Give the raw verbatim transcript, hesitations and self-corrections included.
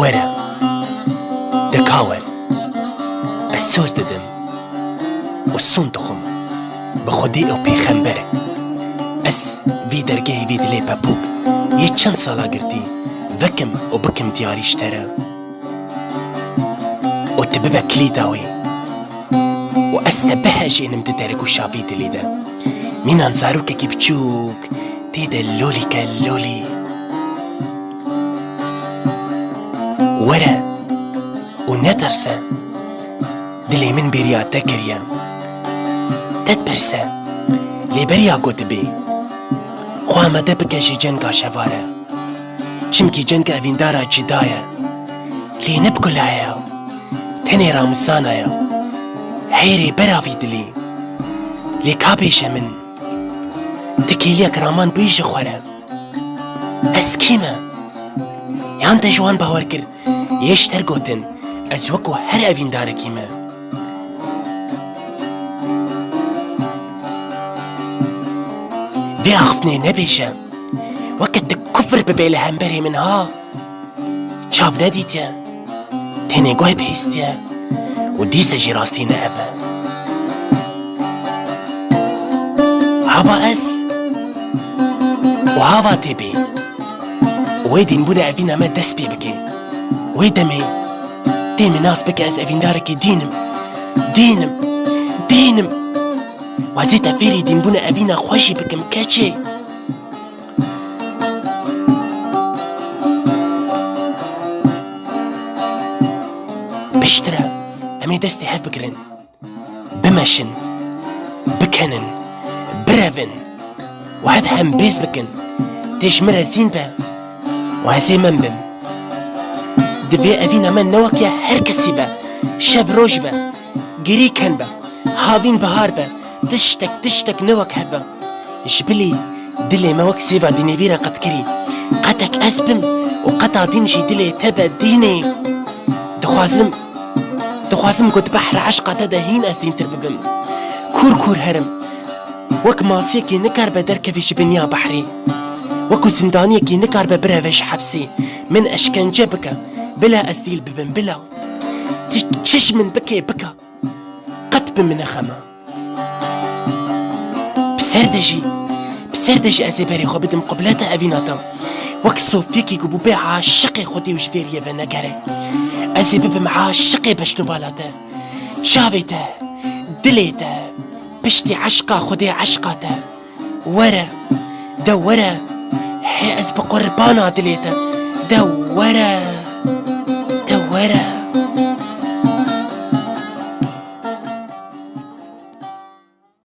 Were, de ka wer. Ez soz didim û son dixwim bi Xwedê û pêxember. Ez vî dergehê vî dilê pepûk yê çend sala girtî vekim û bikim diyarî ji te re. Û tu bibe kilîda wê. Û ez te bihejênim di dergûşa vî dilî de. Mînan zarokekî biçûk tê de lolî ke lolî. Were û netirse, dilê min bêriya te kiriye. Te dipirse, lê beriya ku dibê, xwe amade bike ji cenga şevare. Çimkî cenga evîndara cida ye. Lê ne bi kula ye, tenê ramûsana ye. Heyrê bera vî dilî. Lê ka bêje min, tu kêliyek raman bûyî ji xwe re. Ez kî me? Yan te ji wan bawer kir? Yê ji ter gotin, ez wekû her evîndarekî me. Vê axiftinê nebêje. Weke tu kufir bibê li hemberê min ha. Çav nedîtiye. Tenê guh bihîstiye. Û dîse jî rastî ne ev e. Hava ez û hava tê bê. Wê dînbûna evîna me dest pê bike. Wê demê tê min nas bike ez evîndarekî dîn im. Dîn im. Dîn im. Wezê te fêrî dînbûna evîna xwe jî bikim keçê. Piştre em ê destê hev bigirin. Bimeşin, bikenin, birevin û hev hembêz bikin. Tê ji min re zîn be û ez ê min bim. Divê evîna me ne wek ya her kesî be, şev roj be, girî ken be, havîn bihar be, tiştek tiştek ne wek hev be. Ji bilî dilê me wek sêva dînê vî re qet kirî. Qetek ez bim û qeta dîn jî dilê te be dînê. Dixwazim, dixwazim ku di behra eşqa te de hîn ez dîntir bibim. Kûr kûr herim. Wek masiyekî nikaribe derkevî ji binya behrê. Wekû zindaniyekî nikaribe bireve ji hepsê. Min eşkence bike. Bila ez dîl bibim, bila. Tu çi ji min bikê, bike. Qet bi min nexeme. Bi ser de jî, bi ser de jî ez ê berê xwe bidim qibleta evîna te. Wek sofyekî ku bûbe aşiqê Xwedê û ji vê riyê venegere. Ez ê bibim aşiqê beşnûvala te. Çavê te, dilê te, piştî eşqa Xwedê eşqa te. Were, de were, hê ez bi qurbana dilê te. De were, de were.